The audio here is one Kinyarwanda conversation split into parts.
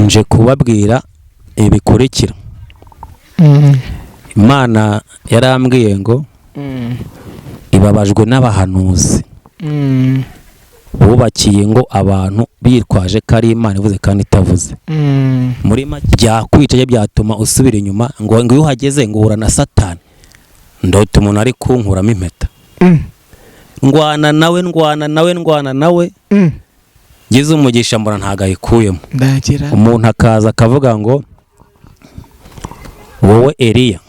Nje kubabwira ibikurikira. Imana yarambwiye ngo ibabajwe n'abahanuzi bubakiye ngo abantu bitwaje ko ari Imana ivuze kandi itavuze. Muri make byakwica, byatuma usubira inyuma, ngo iyo uhageze ngo uhura na Satani. Ndota umuntu ari kunkuramo impeta, ndwana nawe, ndwana nawe, ndwana nawe, ngize umugisha mbona ntabwo ayikuyemo. Ndagira. Umuntu akaza akavuga ngo: "Wowe Eliya,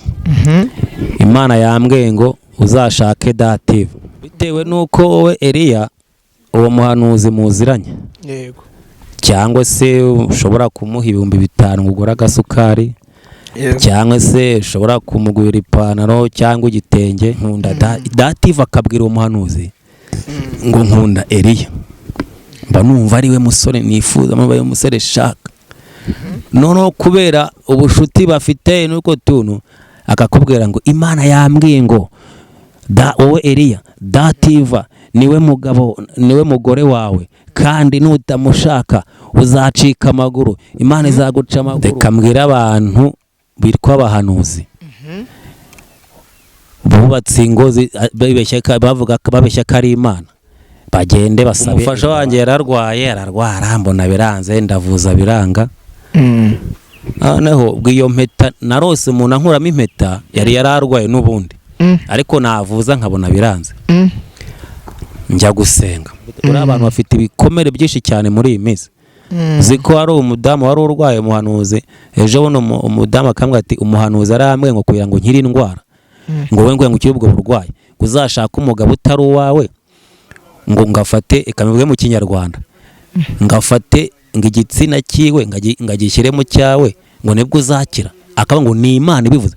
Imana yambwiye ngo uzashake Dative, bitewe n'uko wowe Eliya uwo muhanuzi muziranye, cyangwa se ushobora kumuha 5000 ngo ugure agasukari, cyangwa se ushobora kumugurira ipantaro cyangwa igitenge. Nkunda Dative." Akabwira uwo muhanuzi ngo: "Nkunda Eliya, mba numva ari we musore nifuza, mba ari we musore shaka." Noneho kubera ubushuti bafite n'utwo tuntu, akakubwira ngo: "Imana yambwiye ngo da wowe Eliya, Dativa niwe mugabo, niwe mugore wawe, kandi nutamushaka uzacika amaguru, Imana izaguca amaguru." Reka mbwire abantu bitwa abahanuzi bubatse ingo bibeshya bavuga babeshya ko ari Imana, bagende basabe. Umufasha wanjye yararwaye, ararwara, mbona biranze, ndavuza biranga. Noneho ubwo iyo mpeta, narose umuntu ankuramo impeta, yari yararwaye n'ubundi, ariko navuza nkabona biranze. Njya gusenga. Uriya abantu bafite ibikomere byinshi cyane muri iyi minsi. Uzi ko hari umudamu wari urwaye, umuhanuzi ejo bundi, umudamu akambwira ati: "Umuhanuzi arambwiye ngo kugira ngo nkire indwara, ngo we ngo ukire ubwo burwayi, ngo uzashake umugabo utari uwawe, ngo ngafate," ikabivuge mu Kinyarwanda, "ngafate ngo igitsina cyiwe ngagishyire mu cyawe, ngo nibwo uzakira." Akaba ngo ni Imana ibivuze.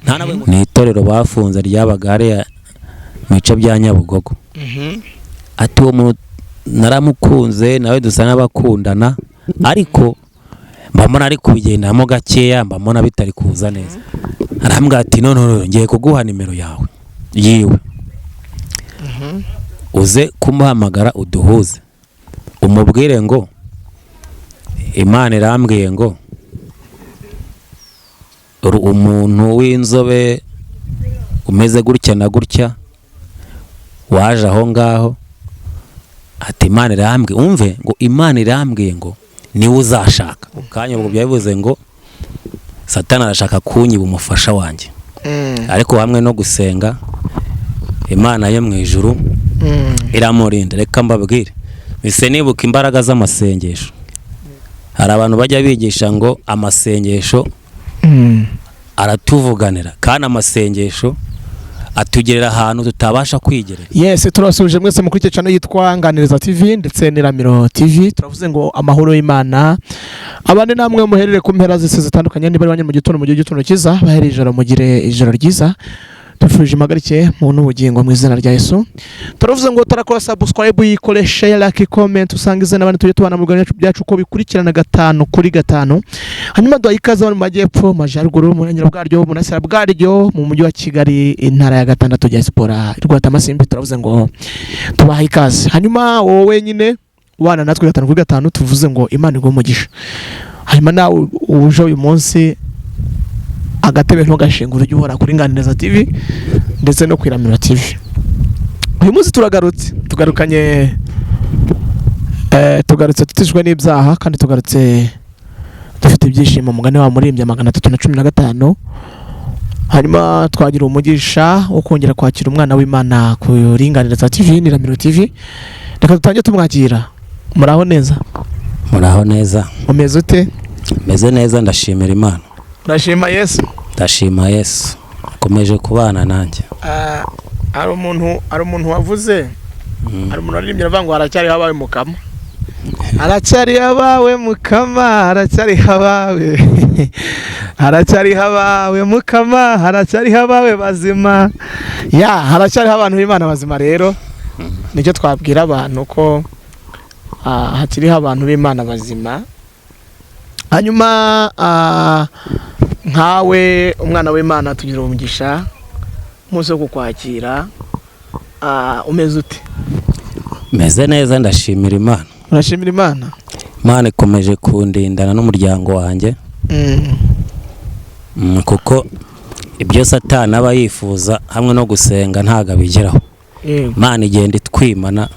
Nta nawe ni itorero bafunze ryabaga hariya mu bice bya Nyabugogo. Ati: "Uwo muntu naramukunze, nawe dusa n'abakundana, ariko mba mbona ari kubigendamo gakeya, mba mbona bitari kuza neza." Arambwira ati: "None none ngiye kuguha nimero yawe yiwe, uze kumuhamagara uduhuze, umubwire ngo Imana irambwiye ngo umuntu w'inzobe umeze gutya na gutya waje aho ngaho," ati, "Imana irambwiye, umve ngo Imana irambwiye ngo niwe uzashaka." Kanya ubwo byabivuze ngo Satani arashaka kunyiba umufasha wanjye, ariko hamwe no gusenga, Imana yo mu ijuru iramurinda. Reka mbabwire, mise nibuka imbaraga z'amasengesho. Hari abantu bajya bigisha ngo amasengesho aratuvuganira, kandi amasengesho atugerera ahantu tutabasha kwigerera. Yes, turabasuhuje mwese mukurikiye channel yitwa Nganiriza TV ndetse n'Iramiro TV. Turavuze ngo amahoro y'Imana abandi namwe muherere ku mpera z'isi zitandukanye. Niba ari mu gitondo, mugire igitondo cyiza, bahereye ijoro, mugire ijoro ryiza. Tubifurije impagarike mu n'ubugingo mu izina rya Yesu. Turavuze ngo tarakora subscribe, yikore share, like, comment, usangize n'abandi, tujye tubana mu biganiro byacu uko bikurikirana gatanu kuri gatanu. Hanyuma duhaye ikaze abantu mu majyepfo, mu majyaruguru, mu burengero bwaryo, mu burasira bwaryo, mu mujyi wa Kigali, intara ya gatandatu, diaspora Rwatamasimbi. Turavuze ngo tubahaye ikaze. Hanyuma wowe wenyine ubana natwe gatanu kuri gatanu, tuvuze ngo Imana iguhe umugisha. Hanyuma nawe uje uyu munsi, agatebe ntugashingure, ujye uhora kuri Nganiriza TV ndetse no kwiramira TV. Uyu munsi turagarutse, tugarukanye tugarutse tutishwe n'ibyaha, kandi tugarutse dufite ibyishimo, mugani wa muririmbyi 315. Hanyuma twagira umugisha wo kongera kwakira umwana w'Imana kuri Nganiriza TV n'Iramiro TV. Reka dutange tumwakira. Muraho neza? Muraho neza. Umeze ute? Meze neza, ndashimira Imana. Urashima Yesu? Ndashima Yesu, akomeje kubana nanjye. Hari umuntu wavuze, hari umuntu waririmbye aravuga ngo haracyariho abawe Mukama, haracyariho abawe Mukama, haracyariho abawe, haracyariho abawe Mukama, haracyariho abawe bazima. Ya, haracyariho abantu b'Imana bazima. Rero nicyo twabwira abantu, ko hakiriho abantu b'Imana bazima. Hanyuma nkawe umwana w'Imana, tugira umugisha umunsi wo kukwakira. Umeze ute? Meze neza, ndashimira Imana. Urashimira Imana? Imana ikomeje kundindana n'umuryango wanjye. Kuko ibyo Satani aba yifuza hamwe no gusenga ntago abigeraho. Imana igenda itwimana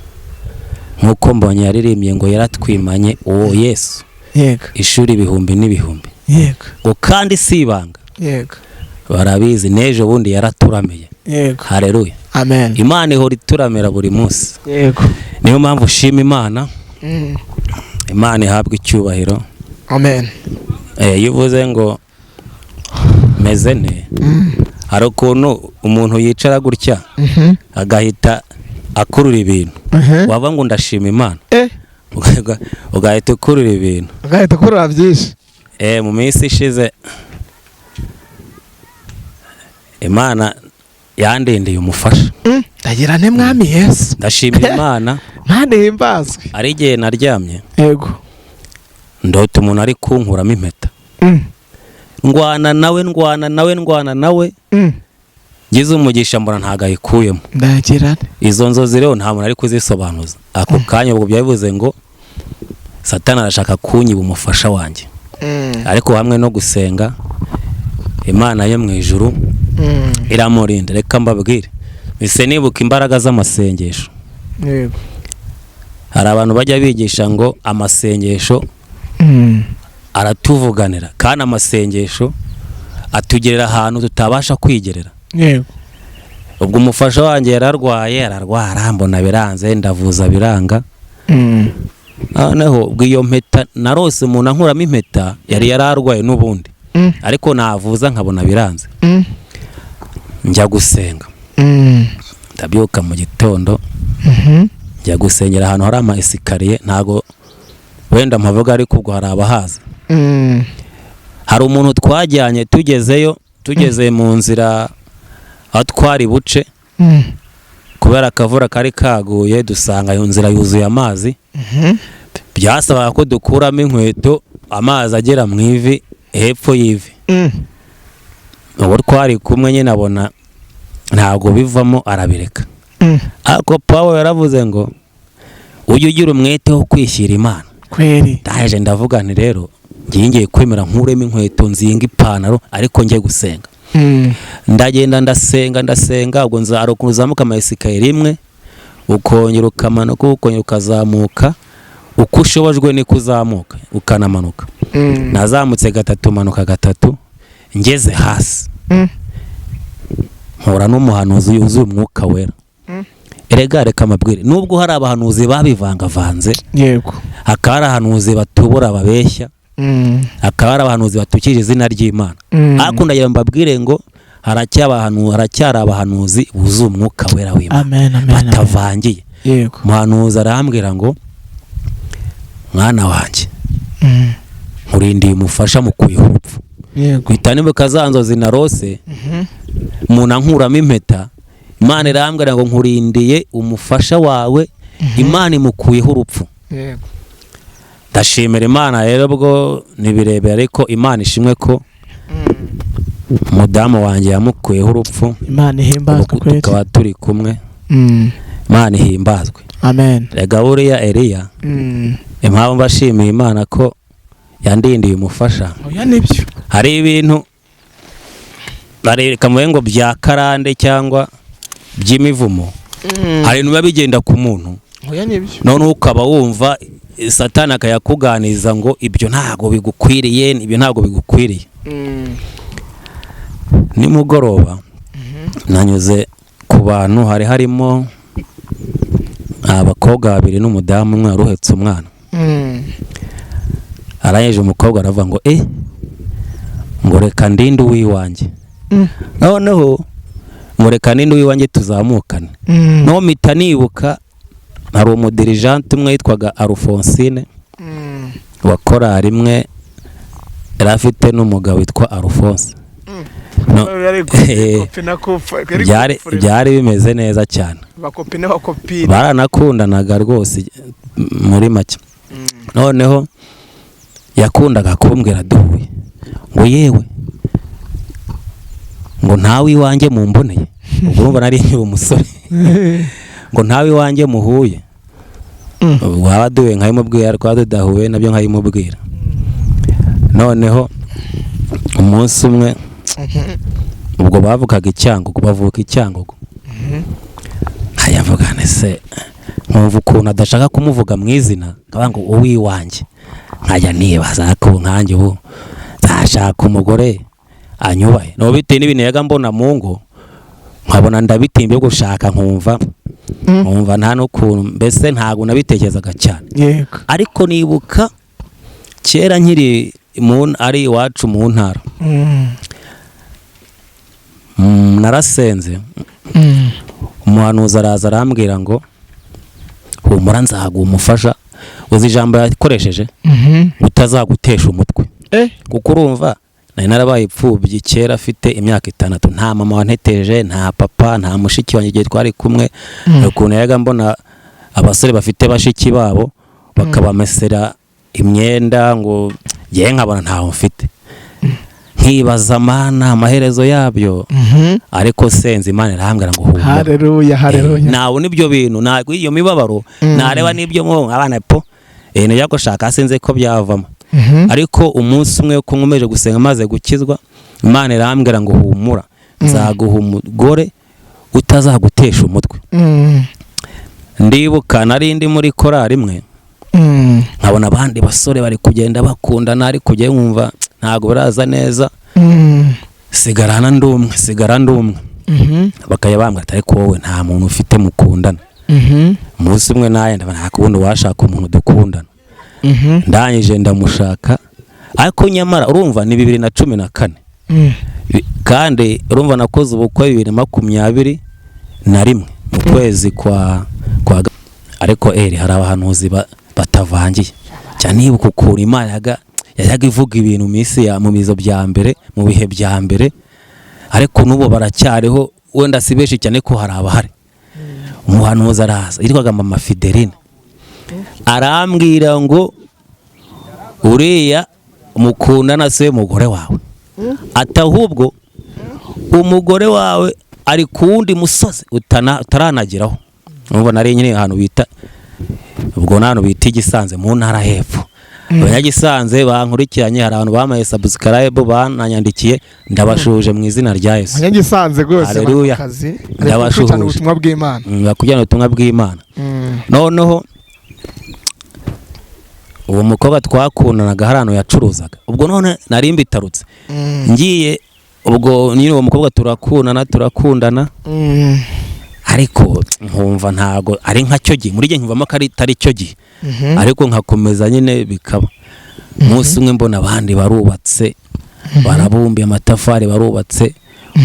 nk'uko Mbonye yaririmbye ngo yaratwimanye uwo Yesu. Yego. Ishuri ibihumbi n'ibihumbi. Yego. Ngo kandi si ibanga. Yego. Barabizi n'ejo bundi yaraturamiye. Yego. Haleluya. Amen. Imana ihora ituramira buri munsi. Yego. Niyo mpamvu ushima Imana. Imana ihabwa icyubahiro. Amen. Iyo uvuze ngo meze nte, hari ukuntu umuntu yicara gutya agahita akurura ibintu. Waba ngo ndashima Imana, ugahita ukurura ibintu. Ugahita ukurura byinshi. Mu minsi ishize Imana yandindiye umufasha. Ndagira nte mwami Yesu. Ndashimira Imana. Imana ihimbazwe. Ari igihe naryamye. Yego. Ndota umuntu ari kunkuramo impeta. Ndwana nawe ndwana nawe ndwana nawe. Ngize umugisha mbona ntago ayikuyemo. Ndagira nte. Izo nzozi rero nta muntu ari kuzisobanuza. Ako kanya ubwo byabivuze ngo Satani arashaka kunyiba umufasha wanjye. Ariko hamwe no gusenga Imana yo mu ijuru iramurinda. Reka mbabwire, mise nibuka imbaraga z'amasengesho. Yego. Hari abantu bajya bigisha ngo amasengesho aratuvuganira, kandi amasengesho atugerera ahantu tutabasha kwigerera. Yego. Ubwo umufasha wanjye yararwaye, ararwara mbona biranze, ndavuza biranga. Noneho ubwo iyo mpeta narose umuntu ankuramo impeta, yari yararwaye n'ubundi. Ariko navuza nkabona biranze. Njya gusenga. Ndabyuka mu gitondo. Njya gusengera ahantu hari ama esikariye, ntago wenda mpavuga ariko ubwo hari abahaza. Hari umuntu twajyanye tugezeyo, tugeze mu nzira aho twari buce, kubera akavura kari kaguye dusanga iyo nzira yuzuye amazi. Byasabaga ko dukuramo inkweto amazi agera mu ivi, hepfo y'ivi. Ubu twari kumwe nyine abona ntago bivamo arabireka. Ariko Paul yaravuze ngo ujye ugira umwete wo kwishyira Imana. Kweri. Ndaje ndavuga nti rero ngiye kwemera nkuremo inkweto nzinga ipantaro ariko ngiye gusenga. Ndagenda ndasenga ndasenga, ubwo nza uzamuka ama esikariye rimwe, ukongera ukamanuka, ukongera ukazamuka, uko ushobojwe niko uzamuka ukanamanuka. Nazamutse gatatu manuka gatatu, ngeze hasi mpura n'umuhanuzi yuzuye umwuka wera. Erega reka amabwire, nubwo hari abahanuzi babivangavanze, yego, hakaba hari abahanuzi batubura babeshya, hakaba hari abahanuzi batukije izina ry'Imana. Ariko ndagira mbabwire ngo haracyari abahanuzi buzuye umwuka wera w'Imana, batavangiye. Yego. Umuhanuzi arambwira ngo mwana wanjye, nkurindiye umufasha mu kuyiha urupfu. Yego. Mpita nibuka za nzozi narose, umuntu ankuramo impeta, Imana irambwira ngo nkurindiye umufasha wawe, Imana imukuyeho urupfu. Yego. Ndashimira Imana rero bwo nibirebera, ariko Imana ishimwe ko umudamu wanjye yamukuyeho urupfu. Imana ihimbazwe kweli. Tukaba turi kumwe. Imana ihimbazwe. Amen. Rega buriya Eliya, impamvu mbashimiye Imana ko yandindiye umufasha. Oya nibyo. Hari ibintu bareka mu ngo bya karande cyangwa by'imivumo. Hari ibintu biba bigenda ku muntu. Oya nibyo. None ukaba wumva Satani akayakuganiza ngo ibyo ntago bigukwiriye, ibyo ntago bigukwiriye. Nimugoroba nanyuze ku bantu, hari harimo abakobwa babiri n'umudamu umwe waruhetse umwana. Arayeje umukobwa aravuga ngo ngo reka ndinde uwiwanjye. Noneho ngo reka ndinde uwiwanjye tuzamukane. No mpita nibuka hari umudirigente umwe yitwaga Alphonsine wa korali imwe, yari afite n'umugabo witwa Alphonse. Byari bimeze neza cyane, baranakundanaga rwose muri make. Noneho yakundaga kumbwira duhuye ngo yewe ngo ntawe iwanjye mumboneye, ubwo urumva nari nkiri umusore, ngo ntawe iwanjye muhuye Waba duhuye nkabimubwira, ariko waba tudahuye nabyo nkabimubwira. Noneho umunsi umwe ubwo bavukaga icyangugu, bavuka icyangugu, nkayavuga se nkumva ukuntu adashaka kumuvuga mu izina, akavuga ngo uwiwanjye, nkajya nibaza ko nkanjye ubu nzashaka umugore anyubahe. No bitewe n'ibintu yaga mbona mu ngo, nkabona ndabitimba gushaka, nkumva nta n'ukuntu, mbese ntabwo nabitekerezaga cyane. Yego. Ariko nibuka kera nkiri ari iwacu mu ntara, narasenze, umuhanuzi araza arambwira ngo humura nzaguha umufasha. Uzi ijambo yakoresheje? Utazagutesha umutwe. Kuko urumva nari narabaye imfubyi kera afite imyaka 6, nta mama wanteteje, nta papa, nta mushiki wanjye igihe twari kumwe. Ukuntu yaga mbona abasore bafite bashiki babo bakabamesera imyenda, ngo ngewe nkabona ntaho mfite, nkibaza Mana amaherezo yabyo. Ariko senze Imana irambwira ngo humura. Haleluya, haleluya. Nabona ibyo bintu, ntabwo iyo mibabaro nareba n'ibyo mu abana po nijya gushaka sinze ko byavamo. Ariko umunsi umwe ko nkomeje gusenga maze gukizwa, Imana irambwira ngo humura nzaguha umugore utazagutesha umutwe. Ndibuka nari ndi muri korali imwe, nkabona abandi basore bari kugenda bakundana, ariko kujya nkumva ntabwo baraza neza, sigarana ndumwe, sigara ndumwe. Bakajya bambwira ati ariko wowe nta muntu ufite mukundana. Umunsi umwe naye ndabona nta kundi washaka umuntu dukundana. Ndangije ndamushaka, ariko nyamara urumva ni 2014. Kandi urumva nakoze ubukwe 2021 mu kwezi kwa ariko hari abahanuzi batavangiye cyane. Nibuka ukuntu Imana yajyaga ivuga ibintu minsi ya mu mizo bya mbere, mu bihe bya mbere, ariko n'ubu baracyariho, wenda si benshi cyane ko hari abahari. Umuhanuzi araza yitwaga Mama Fideline, arambwira ngo uriya mukundana se mugore wawe, ati ahubwo umugore wawe ari ku wundi musozi utaranageraho. Urumva nari nyine ahantu bita ubwo n'ahantu bita Igisanze mu ntara hepfo. Abanyagisanze bankurikiranye, hari abantu bamaye subscribe bananyandikiye, ndabashuje mu izina rya Yesu. Abanyagisanze rwose Haleluya. Ndabashuhuje ubutumwa bw'Imana. Bakujyana ubutumwa bw'Imana. Noneho uwo mukobwa twakundanaga hari ahantu yacuruzaga, ubwo none nari mbitarutse ngiye, ubwo nyine uwo mukobwa turakundana, ariko nkumva ntago ari nka cyo gihe, muri gihe nkumvamo ko atari cyo gihe, ariko nkakomeza nyine bikaba. Umunsi umwe mbona abandi barubatse, barabumbiye amatafari, barubatse,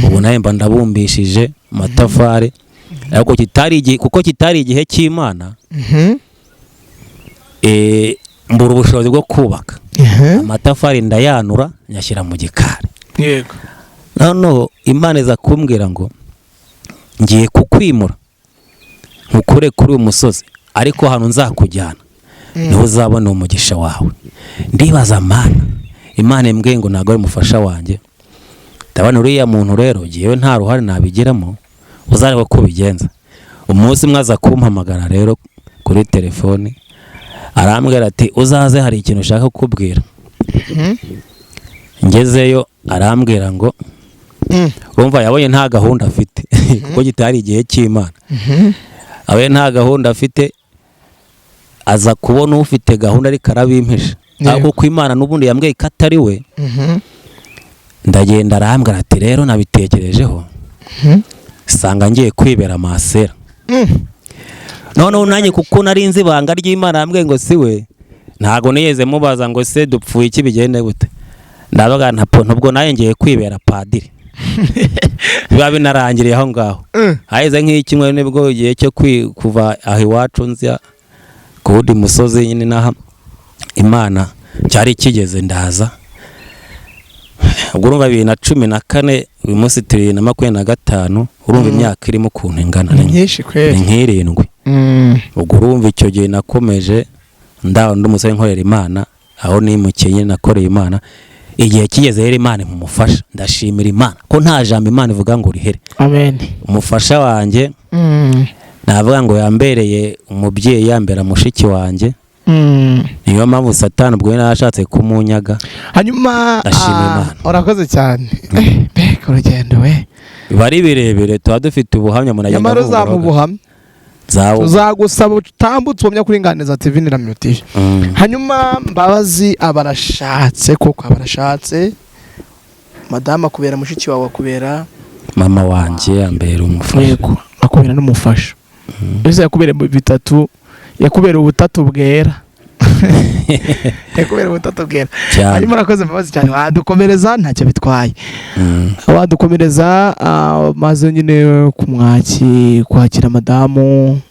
ubu nawe mba ndabumbishije amatafari, ariko kitari igihe, kuko kitari igihe cy'Imana. Mbura ubushobozi bwo kubaka amatafari, ndayanura nyashyira mu gikari. Yego. Noneho Imana iza kumbwira ngo ngiye kukwimura nkukure kuri uyu musozi, ariko hano nzakujyana niho uzabona umugisha wawe. Ndibaza Mana, Imana imbwiye ngo ntabwo ari umufasha wanjye, ndabona uriya muntu rero ngewe nta ruhare nabigiramo, uzareba ko ubigenza. Umunsi umwe aza kumpamagara rero kuri telefoni, arambwira ati uzaze hari ikintu ushaka kukubwira. Ngezeyo arambwira ngo urumva yabonye nta gahunda afite, kuko gitari igihe cy'Imana. Abe nta gahunda afite, aza kubona ufite gahunda ariko arabimpisha. Ariko ku Imana n'ubundi yambwiye ko atari we. Ndagenda arambwira ati rero nabitekerejeho, sanga ngiye kwibera masera. Noneho nanjye kuko nari nzi ibanga ry'Imana yambwiye ngo si we, ntago nigeze mubaza ngo se dupfuye iki bigende gute. Ndabaga ntabwo nawe ngiye kwibera padiri. Biba binarangiriye aho ngaho. Haheze nk'ikimwe nibwo igihe cyo kuva aho iwacu nzya ku wundi musozi nyine naha Imana cyari kigeze, ndaza. Ubwo urumva 2014, uyu munsi turi 2025, urumva imyaka irimo ukuntu ingana, ni myinshi kweli, ni nk'irindwi. Ubwo urumva icyo gihe nakomeje ndaho ndi umusore nkorera Imana, aho nimukiye nakoreye Imana. Igihe kigeze rero Imana imumufasha, ndashimira Imana ko nta jambo Imana ivuga ngo rihere. Amen. Umufasha wanjye Navuga ngo yambereye umubyeyi, yambera mushiki wanjye. Niyo mpamvu Satani ubwo yari ashatse kumunyaga. Hanyuma Ndashima Imana. Urakoze cyane. Mbega urugendo we! Biba ari birebire, tuba dufite ubuhamya, umuntu agenda Nyamara avuga uzampa ubuhamya. Zawo. Tuzagusaba utambutse ubuhamya kuri Nganiriza TV n'Iramiro TV. Hanyuma Mbabazi abarashatse koko, abarashatse, madamu akubera mushiki wawe, akubera Mama wanjye, yambera umufasha. Yego, akubera n'umufasha. Ese yakubera bitatu, yakubera ubutatu bwera, yakubera ubutatu bwera. Cyane. Hanyuma urakoze Mbabazi cyane, wadukomereza ntacyo bitwaye. Wadukomereza, maze nyine kwakira madamu,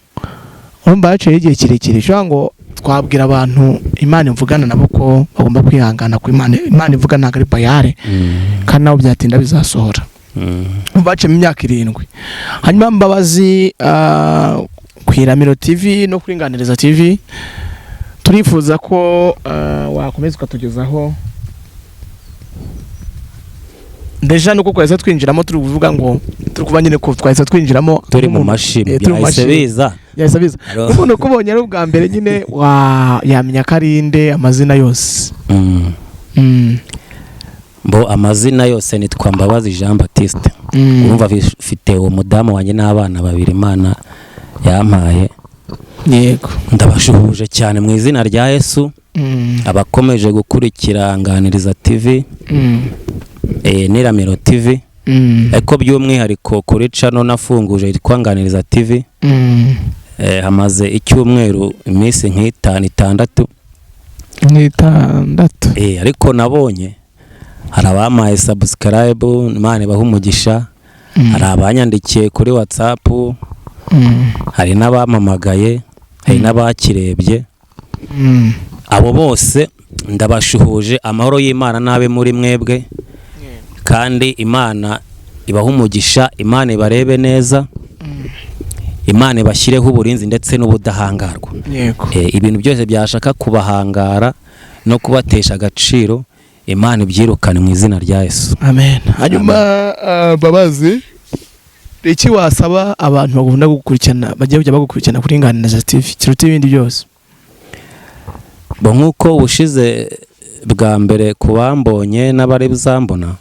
urumva yaciye igihe kirekire. Ushobora ngo twabwira abantu Imana ivugana nabo ko bagomba kwihangana, ko Imana ivuga ntabwo ari bayare, kandi nabo byatinda bizasohora. Baciyemo imyaka 7. Hanyuma Mbabazi, ku Iramiro TV no kuri Nganiriza TV turifuza ko wakomeza ukatugezaho. Déjà nuko twahise twinjiramo, turi kuvuga ngo turi kuva nyine ko twahise twinjiramo Turi mu mashini. Turi mu Byahise mashini. biza. Yahise biza. Umuntu ukubonye ari ubwa mbere nyine wa yamenya ko ari inde, amazina yose? Bo amazina yose nitwa Mbabazi Jean Baptiste. Urumva mfite uwo mudamu wanjye n'abana babiri Imana yampaye. Ndabashuhuje cyane mu izina rya Yesu. Abakomeje gukurikira Nganiriza TV, n'Iramiro TV, ariko by'umwihariko kuri channel nafunguje yitwa Nganiriza TV. Hamaze icyumweru, iminsi nk'itanu, 6. Nk'itandatu. Ariko nabonye hari abampaye subscribe, Imana ibahe umugisha. Hari abanyandikiye kuri WhatsApp, hari n'abampamagaye, hari n'abakirebye. Abo bose ndabashuhuje, amahoro y'Imana n'abe muri mwebwe, kandi Imana ibahe umugisha, Imana ibarebe neza, Imana ibashyireho uburinzi ndetse n'ubudahangarwa. Ibintu byose byashaka kubahangara no kubatesha agaciro, Imana ibyirukane mu izina rya Yesu. Amen. Hanyuma Mbabazi, iki wasaba abantu bagomba gukurikirana, bagiye kujya bagukurikirana kuri Nganiriza TV kiruta ibindi byose? Bo nk'uko ubushize bwa mbere ku bambonye n'abari buzambona,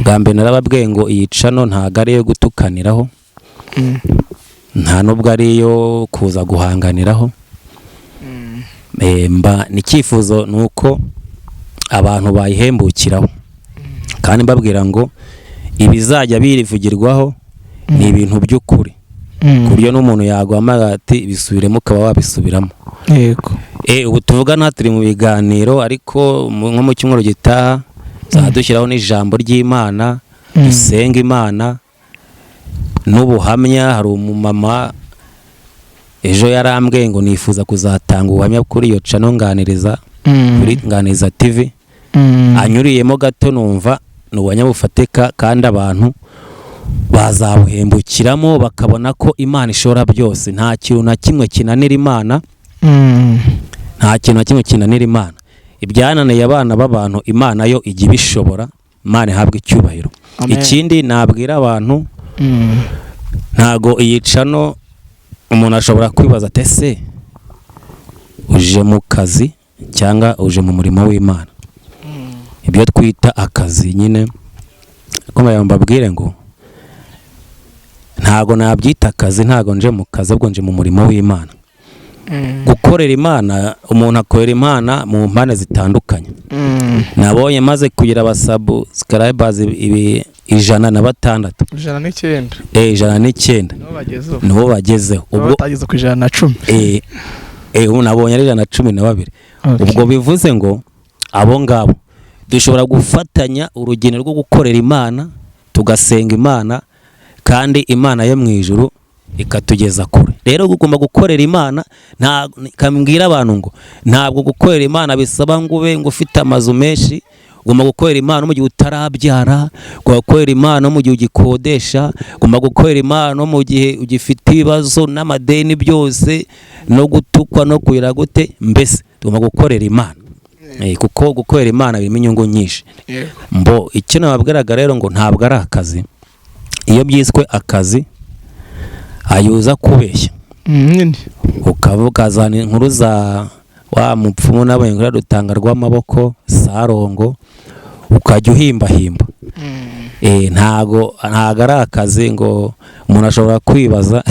bwa mbere narababwiye ngo iyi channel ntago ari iyo gutukaniraho, nta nubwo ari iyo kuza guhanganiraho. Mba ni icyifuzo ni uko abantu bayihembukiraho, kandi mbabwira ngo ibizajya birivugirwaho ni ibintu by'ukuri, ku buryo n'umuntu yaguhamagara ati bisubiremo ukaba wabisubiramo. Ubu tuvugana turi mu biganiro, ariko nko mu cyumweru gitaha tuzajya dushyiraho n'ijambo ry'Imana, dusenga Imana n'ubuhamya. Hari umumama ejo yarambwiye ngo nifuza kuzatanga ubuhamya kuri iyo channel Nganiriza, kuri Nganiriza TV. Anyuriyemo gato numva ni ubuhamya bufatika, kandi abantu bazabuhembukiramo bakabona ko Imana ishobora byose, nta kintu na kimwe kinanira Imana. Nta kintu na kimwe kinanira Imana. Ibyananiye abana b'abantu, Imana yo ijya ibishobora. Imana ihabwa icyubahiro. Amen. Ikindi nabwira abantu, ntago iyi channel umuntu ashobora kwibaza ati ese uje mu kazi cyangwa uje mu murimo w'Imana? Ibyo twita akazi nyine, ariko mbabwire ngo ntago nabyita akazi, ntago nje mu kazi, ahubwo nje mu murimo w'Imana. Gukorera Imana, umuntu akorera Imana mu mpande zitandukanye. Nabonye maze kugira abasubscribers ibi 106. 109. 109. Nibo bagezeho. Nibo bagezeho. Ubwo batageze ku 110. Ubu nabonye ari 112. Ubwo bivuze ngo abo ngabo dushobora gufatanya urugendo rwo gukorera Imana, tugasenga Imana, kandi Imana yo mu ijuru ikatugeza kure. Rero ugomba gukorera Imana, nta kambwira abantu ngo ntabwo gukorera Imana bisaba ngo ube ngo ufite amazu menshi. Ugomba gukorera Imana mu gihe utarabyara, ugomba gukorera Imana mu gihe ugikodesha, ugomba gukorera Imana mu gihe ugifite ibibazo n'amadeni byose no gutukwa no kugira gute, mbese tugomba gukorera Imana. Kuko gukorera Imana birimo inyungu nyinshi. Mbo icyo nababwiraga rero ngo ntabwo ari akazi. Iyo byiswe akazi ayuza kubeshya. Nyine Ukavuga zana inkuru za wa mupfumu nabonye kuri rutanga rw'amaboko sarongo, ukajya uhimbahimba. Ntago ari akazi ngo umuntu ashobora kwibaza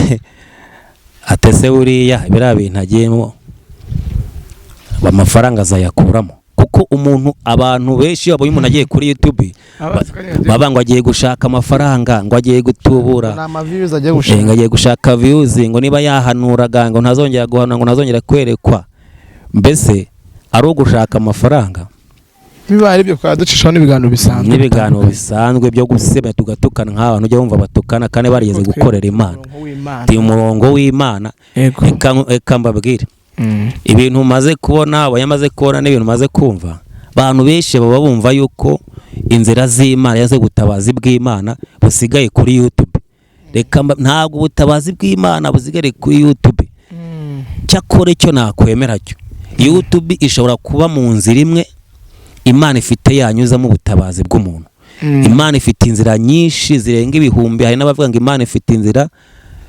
atese buriya biriya bintu agiyemo amafaranga azayakuramo, kuko umuntu abantu benshi babonye umuntu agiye kuri YouTube baba ngo agiye gushaka amafaranga, ngo agiye gutubura, ngo agiye gushaka views, ngo niba yahanuraga ngo ntazongera guhanura, ngo ntazongera kwerekwa, mbese ari ugushaka amafaranga. Biba ari byo twaducishaho n'ibiganiro bisanzwe, n'ibiganiro bisanzwe byo gusebya tugatukana nk'abantu ujya wumva batukana kandi barigeze gukorera Imana. Ti umurongo w'Imana. Reka mbabwire ibintu umaze kubona, abanyamaze kubona n'ibintu umaze kumva, abantu benshi baba bumva yuko inzira z'Imana yaze ubutabazi bw'Imana busigaye kuri YouTube. Reka ntabwo ubutabazi bw'Imana busigaye kuri YouTube. Cyakora icyo nakwemera cyo, YouTube ishobora kuba mu nzira imwe Imana ifite yanyuzamo ubutabazi bw'umuntu. Imana ifite inzira nyinshi zirenga ibihumbi, hari n'abavuga ngo Imana ifite inzira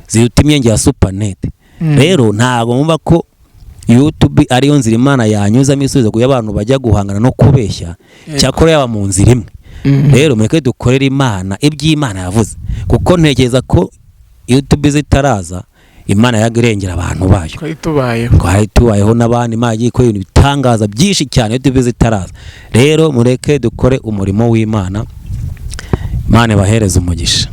ziruta imyenge ya supanet. Rero ntabwo mumva ko YouTube ariyo nzira Imana yanyuzamo isubizo kuko abantu bajya guhangana no kubeshya, cyakora yaba mu nzira imwe. Rero mureke dukorere Imana iby'Imana yavuze, kuko ntekereza ko YouTube zitaraza Imana yaga irengera abantu bayo. Twari tubayeho n'abandi, Imana yagiye ikora ibintu bitangaza byinshi cyane YouTube zitaraza. Rero mureke dukore umurimo w'Imana, Imana ibahereze umugisha.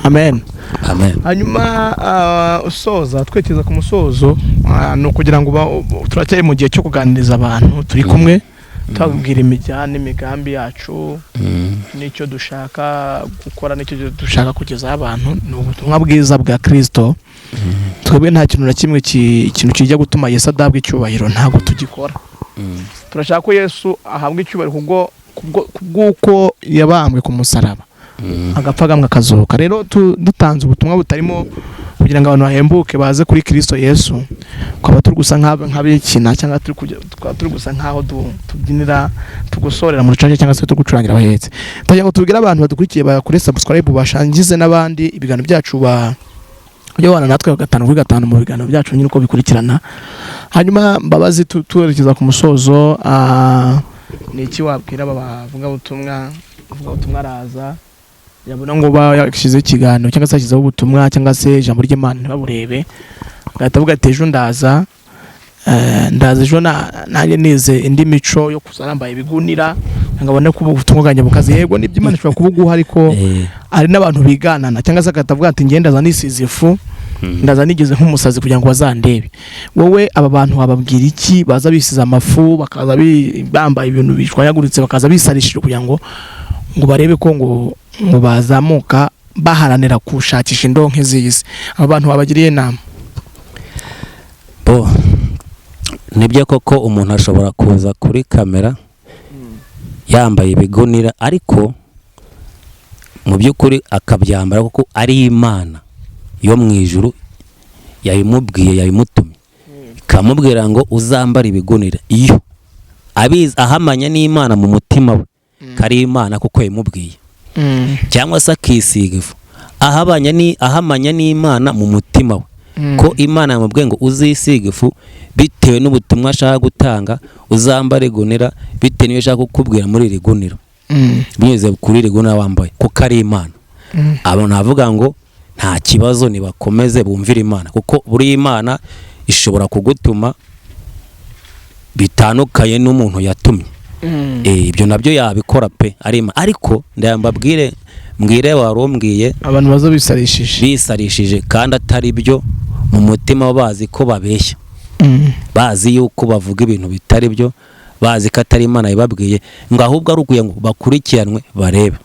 Amen. Amen. Hanyuma usoza twekeza ku musozo, ni ukugira ngo turacyari mu gihe cyo kuganiriza abantu turi kumwe, tubabwira imijyane imigambi yacu n'icyo dushaka gukora n'icyo dushaka kugezaho abantu, ni ubutumwa bwiza bwa Kristo. Twebwe nta kintu na kimwe ikintu kijya gutuma Yesu adahabwa icyubahiro ntabwo tugikora. Turashaka ko Yesu ahabwa icyubahiro kubw'uko yabambwe ku musaraba, agapfa agamwa akazuka. Rero dutanze ubutumwa butarimo kugira ngo abantu bahembuke baze kuri Kristo Yesu, twaba turi gusa nk'abikina cyangwa turi gusa nk'aho tubyinira tugusorera mu rucaca cyangwa se turi gucurangira abahetse. Tugira ngo tubwire abantu badukurikiye bakore subscribe, bashangize n'abandi ibiganiro byacu, bajye natwe 5 kuri 5 mu biganiro byacu nyine uko bikurikirana. Hanyuma Mbabazi, twerekeza ku musozo, ni iki wabwira aba bavugabutumwa? Ubutumwa araza yabona ngo yashyizeho ikiganiro cyangwa se yashyizeho ubutumwa cyangwa se ijambo ry'Imana ntibaburebe, agahita avuga ati ejo ndaza, ndaza ejo nanjye nize indi mico yo kuza nambaye ibigunira ngo abone ko ubutumwa bwanjye bukaze. Yego nibyo Imana ishobora kubuguha, ariko hari n'abantu biganana, cyangwa se agahita avuga ati ngenda ndaza nisize ifu, ndaza nigeze nk'umusazi kugira ngo bazandebe. Wowe aba bantu wababwira iki baza bisize amafu, bakaza bambaye ibintu bishwanyaguritse, bakaza bisarishije kugira ngo barebe ko ngo bazamuka baharanira gushakisha indonke z'isi? Aba bantu babagiriye inama? Bo nibyo koko umuntu ashobora kuza kuri kamera yambaye ibigunira, ariko mu by'ukuri akabyambara kuko ari Imana yo mu ijuru yabimubwiye, yabimutumye, ikamubwira ngo uzambara ibigunira. Iyo abizi ahamanya n'Imana mu mutima we kari Imana kuko yabimubwiye, cyangwa se akisiga ifu ahamanya n'Imana mu mutima we ko Imana yamubwiye ngo uzisiga ifu bitewe n'ubutumwa ashaka gutanga, uzambara igunira bitewe n'ibyo ashaka kukubwira muri iri guniro, binyuze kuri iri gunira wambaye, kuko ari Imana. Abo navuga ngo nta kibazo, nibakomeze bumvire Imana, kuko buri Imana ishobora kugutuma bitandukanye n'umuntu yatumye. Ibyo nabyo yabikora pe, ari Imana. Ariko ndayambabwire mbwire warumbwiye abantu baza bisarishije kandi atari byo, mu mutima bazi ko babeshya, bazi yuko bavuga ibintu bitari byo, bazi ko atari Imana yababwiye, ngo ahubwo ari ukugira ngo bakurikiranwe barebe.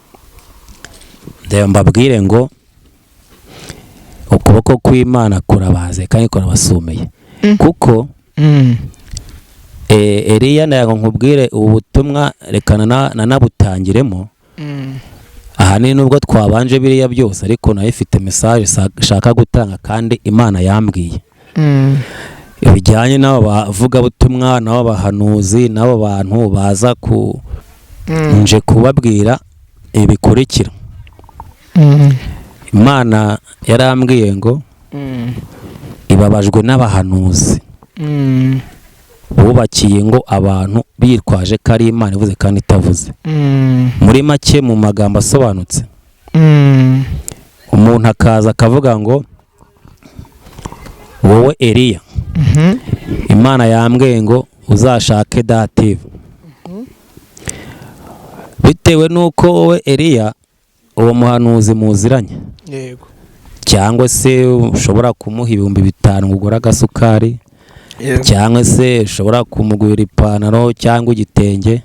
Ndayambabwire ngo ukuboko kw'Imana kurabaze kandi kurabasumeye, kuko Eliya ndayaga nkubwire ubu butumwa, reka nanabutangiremo. Ahanini nubwo twabanje biriya byose, ariko nayo ifite message shaka gutanga kandi Imana yambwiye bijyanye n'abo bavugabutumwa, n'abo bahanuzi, n'abo bantu baza ku nje kubabwira ibikurikira. Imana yarambwiye ngo Ibabajwe n'abahanuzi bubakiye ngo abantu bitwaje ko ari Imana ivuze kandi itavuze. Muri make, mu magambo asobanutse, umuntu akaza akavuga ngo wowe Eliya, Imana yambwiye ngo uzashake Dative. Bitewe n'uko wowe Eliya uwo muhanuzi muziranye, yego, cyangwa se ushobora kumuha 5000 ngo ugure agasukari, cyangwa se ushobora kumugurira ipantaro cyangwa igitenge,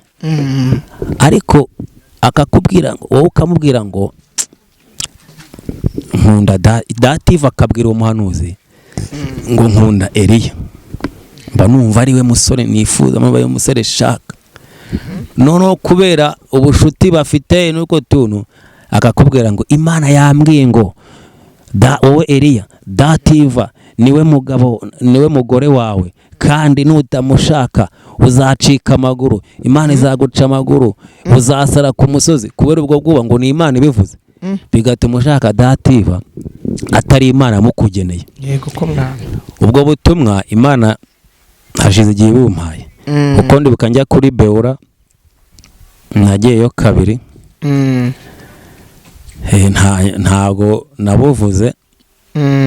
ariko akakubwira ngo wowe ukamubwira ngo nkunda Dative, akabwira uwo muhanuzi ngo nkunda Eliya, mba numva ari we musore nifuza, mba ari we musore shaka. Noneho kubera ubushuti bafite n'uko tuntu, akakubwira ngo Imana yambwiye ngo wowe Eliya, Dativa niwe mugabo, niwe mugore wawe, kandi nutamushaka uzacika amaguru, Imana izaguca amaguru, uzasara ku musozi. Kubera ubwo bwoba ngo ni Imana ibivuze, bigatuma ushaka Dativa atari Imana yamukugeneye. Yego ko mwana. Ubwo butumwa Imana hashize igihe bumpaye, kuko ndibuka njya kuri Beura nagiyeyo kabiri, ntago nabuvuze.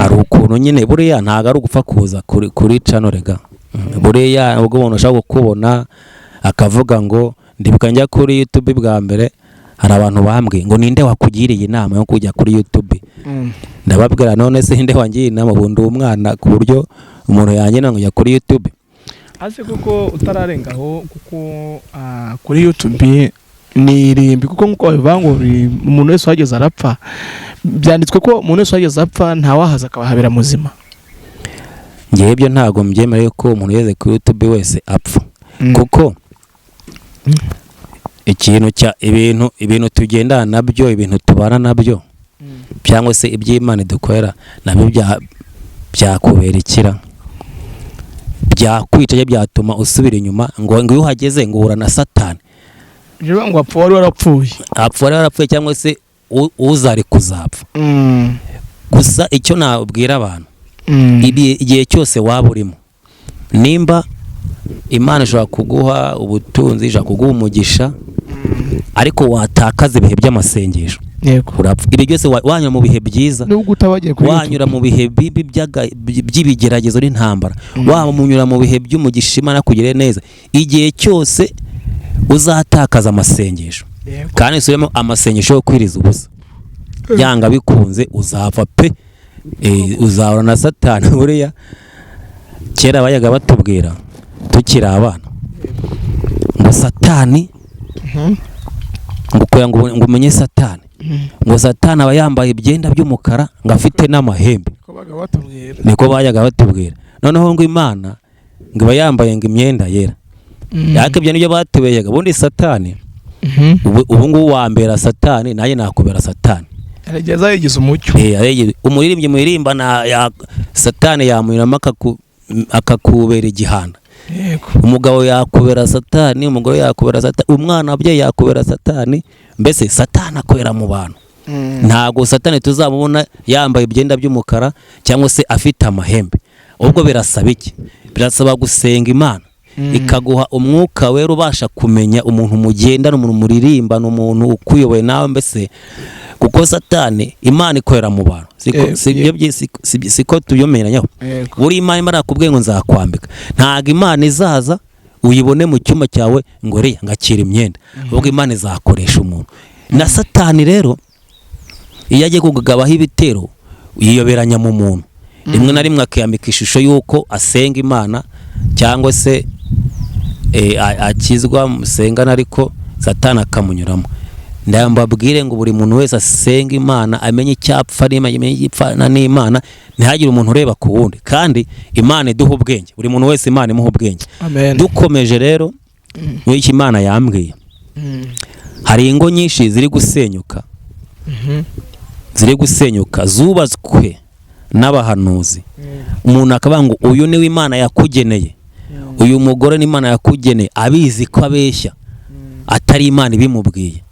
Ari ukuntu nyine buriya ntago ari ugupfa kuza kuri channel rega. Buriya ubwo umuntu ashaka kukubona akavuga ngo ndibuka njya kuri YouTube bwa mbere, hari abantu bambwiye ngo ninde wakugiriye inama yo kujya kuri YouTube? Ndababwira none se ninde wangiriye inama, bundi umwana ku buryo umuntu yangena ngo njya kuri YouTube? Ase kuko utararengaho, kuko kuri YouTube ni irimbi, kuko nkuko babivuga ngo umuntu wese wageze arapfa, byanditswe ko umuntu wese wageze apfa ntawahaza akabahabera muzima. Ngewe ibyo ntago mbyemera ko umuntu yeze kuri YouTube wese apfa, kuko ikintu cya ibintu tugendana nabyo, ibintu tubana nabyo, cyangwa se iby'Imana idukorera nabyo byakubera ikira, byakwica, byatuma usubira inyuma. Ngo iyo uhageze ngo uhura na Satani, ngo apfa wari warapfuye, apfa wari warapfuye, cyangwa se uzari kuzapfa. Gusa icyo nabwira abantu, igihe cyose waba urimo, nimba Imana ishobora kuguha ubutunzi, ishobora kuguha umugisha, ariko watakaza ibihe by'amasengesho urapfa. Ibi byose wanyura mu bihe byiza, wanyura mu bihe bibi by'ibigeragezo n'intambara, wanyura mu bihe by'umugisha Imana kugire neza, igihe cyose uzatakaza amasengesho, kandi usubiremo amasengesho yo kwiriza ubusa, byanga bikunze uzapfa pe, uzahura na Satani. Buriya kera bayaga batubwira tukiri abana ngo Satani, ngo kugira ngo umenye Satani, ngo Satani aba yambaye ibyenda by'umukara ngo afite n'amahembe, niko bayaga batubwira. Noneho ngo Imana ngo iba yambaye ngo imyenda yera, ariko ibyo nibyo batubeyaga. Ubundi Satani ubu ngubu wambera Satani, nanjye nakubera Satani. Arageza yigize umucyo. Umuririmbyi muririmba na Satani yamunyuramo akakubera igihanda. Umugabo yakubera Satani, umugore yakubera Satani, umwana abye yakubera Satani, mbese Satani akorera mu bantu. Ntago Satani tuzamubona yambaye ibyenda by'umukara cyangwa se afite amahembe. Ubwo birasaba iki? Birasaba gusenga Imana ikaguha umwuka wera ubasha kumenya umuntu mugendana, umuntu muririmbana, umuntu ukuyoboye nawe, mbese kuko Satani Imana ikorera mu bantu. Siko tuyomeranyaho. Buri Imana imara kubwiye ngo nzakwambika, ntago Imana izaza uyibone mu cyumba cyawe ngo reya ngakira imyenda, ubwo Imana izakoresha umuntu. Na Satani rero iyo agiye kugabaho ibitero yiyoberanya mu muntu, rimwe na rimwe akiyambika ishusho y'uko asenga Imana cyangwa se akizwa musengana, ariko Satani akamunyuramo. Ndambabwire ngo buri muntu wese asenga Imana, amenye icyapfa n'Imana, igipfana n'Imana, ntihagire umuntu ureba ku wundi. Kandi Imana iduha ubwenge, buri muntu wese Imana imuha ubwenge. Dukomeje rero muri iki Imana yambwiye, hari ingo nyinshi ziri gusenyuka, ziri gusenyuka zubatswe n'abahanuzi. Umuntu akavuga ngo uyu niwe Imana yakugeneye, uyu mugore ni Imana yakugeneye, abizi ko abeshya atari Imana ibimubwiye.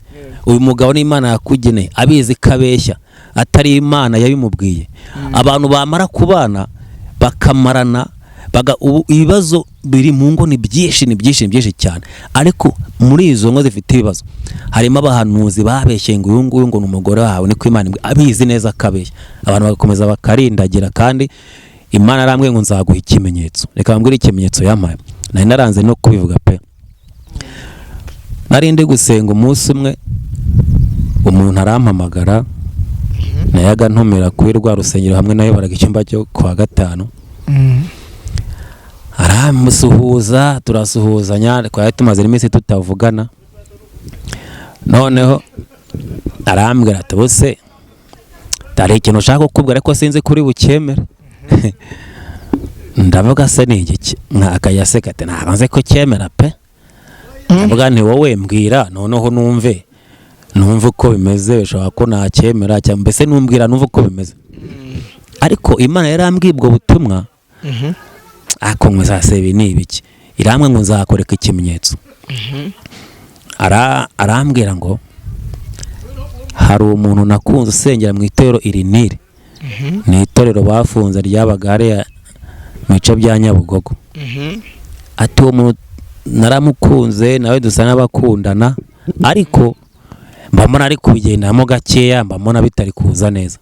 Uyu mugabo ni Imana yakugeneye, abizi ko abeshya atari Imana yabimubwiye. Abantu bamara kubana Bakamarana ubu ibibazo biri mu ngo ni byinshi, ni byinshi, ni byinshi cyane. Ariko muri izo ngo zifite ibibazo harimo abahanuzi babeshye ngo uyu nguyu ngo ni umugore wawe, niko Imana abizi neza akabeshya, abantu bagakomeza bakarindagira. Kandi Imana arambwiye ngo nzaguha ikimenyetso. Reka mbwire ikimenyetso yampaye, nari naranze no kubivuga pe. Nari ndi gusenga umunsi umwe, umuntu arampamagara, nayaga ntumira kuri rwa rusengero hamwe nayoboraga icyumba cyo kuwa gatanu. Aramusuhuza, turasuhuzanya, twari tumaze iminsi tutavugana. Noneho arambwira ati ubuse hari ikintu ushaka kukubwira ariko sinzi kuri bukemere. Ndavuga se ni igiki? Akayaseka ati ntabwo nzi ko cyemera pe. Ndavuga nti wowe mbwira noneho numve uko bimeze, bishobora ko nacyemera cyangwa mbese numbwira numve uko bimeze. Ariko Imana yarambwiye ubwo butumwa, ariko ngo nzaseba ibi ni ibiki? Irambwira ngo nzakoreka ikimenyetso. Arambwira ngo hari umuntu nakunze usengera mu itorero iri n'iri, ni itorero bafunze ryabaga hariya mu bice bya Nyabugogo. Ati uwo muntu naramukunze, nawe dusa n'abakundana, ariko mbona ari kubigendamo gakeya, mbona bitari kuza neza.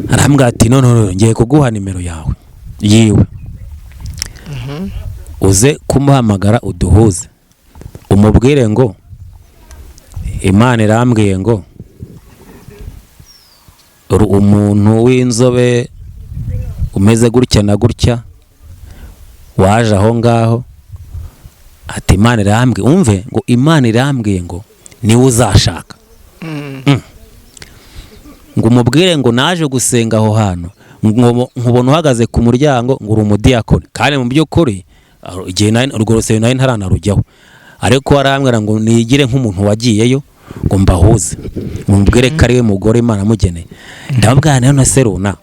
Arambwira ati none ngiye kuguha nimero yawe yiwe, uze kumuhamagara uduhuze, umubwire ngo Imana irambwiye ngo umuntu w'inzobe umeze gutya na gutya waje aho ngaho, ati Imana irambwiye, umve ngo Imana irambwiye ngo niwe uzashaka. Ngo umubwire ngo naje gusenga aho hantu, nkubona uhagaze ku muryango ngo uri umudiyakoni, kandi mu by'ukuri igihe urwo rusengero nari ntaranarujyaho, ariko arambwira ngo nigire nk'umuntu wagiyeyo ngo mbahuze, mubwire ko ari we mugore Imana amugeneye. Ndababwira none se runa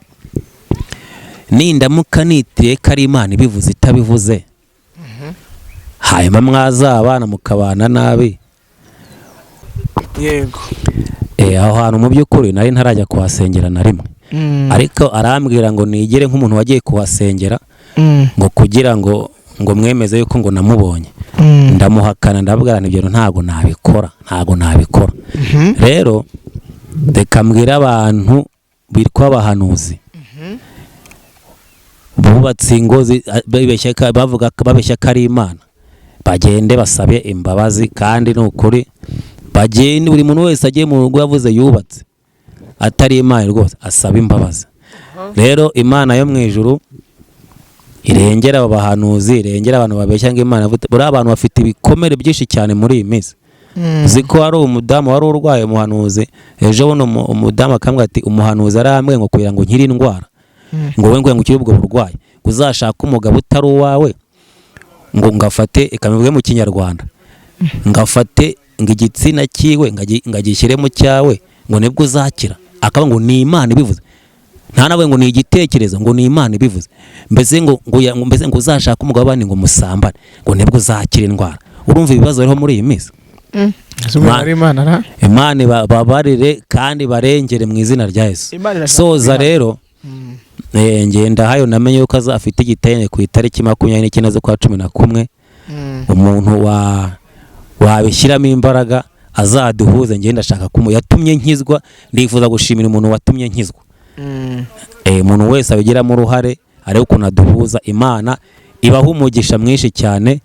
nindamuka nitiriye ko ari Imana ibivuze itabivuze, hanyuma mwazabana mukabana nabi. Yego. Aho hantu mu by'ukuri nari ntarajya kuhasengera na rimwe, ariko arambwira ngo nigire nk'umuntu wagiye kuhasengera, ngo kugira ngo mwemeze yuko ngo namubonye. Ndamuhakana, ndababwira ibyo ntago nabikora, ntago nabikora. Rero reka mbwire abantu bitwa abahanuzi bubatse ingo bavuga babeshya ko ari Imana, bagende basabe imbabazi. Kandi ni ukuri bagende, buri muntu wese agiye mu rugo yavuze yubatse atari Imana rwose asaba imbabazi. Rero Imana yo mu ijuru irengera abo bahanuzi, irengera abantu babeshya ngo Imana, buriya abantu bafite ibikomere byinshi cyane muri iyi minsi. Uzi ko hari umudamu wari urwaye umuhanuzi ejo buno, umudamu akambwira ati umuhanuzi arambwiye ngo kugira ngo nkire indwara, ngo we ngo ukire ubwo burwayi uzashaka umugabo utari uwawe, ngo ngafate, ikabivuge mu Kinyarwanda, ngafate ngo igitsina cyiwe ngagishyire mu cyawe ngo nibwo uzakira. Akaba ngo ni Imana ibivuze, nta nawe ngo ni igitekerezo, ngo ni Imana ibivuze. Mbese ngo mbese ngo uzashaka umugabo abandi ngo musambane ngo nibwo uzakira indwara. Urumva ibibazo biriho muri iyi minsi. Imana babarire kandi barengere mu izina rya Yesu. Soza rero ngenda hayo namenye yuko azafite igitenge ku itariki 29 z'ukwa 11. Umuntu wabishyiramo imbaraga azaduhuze, ngenda ashaka kumu yatumye nkizwa, ndifuza gushimira umuntu watumye nkizwa. Umuntu wese abigiramo uruhare ariko ukuntu aduhuza, Imana ibaha umugisha mwinshi cyane.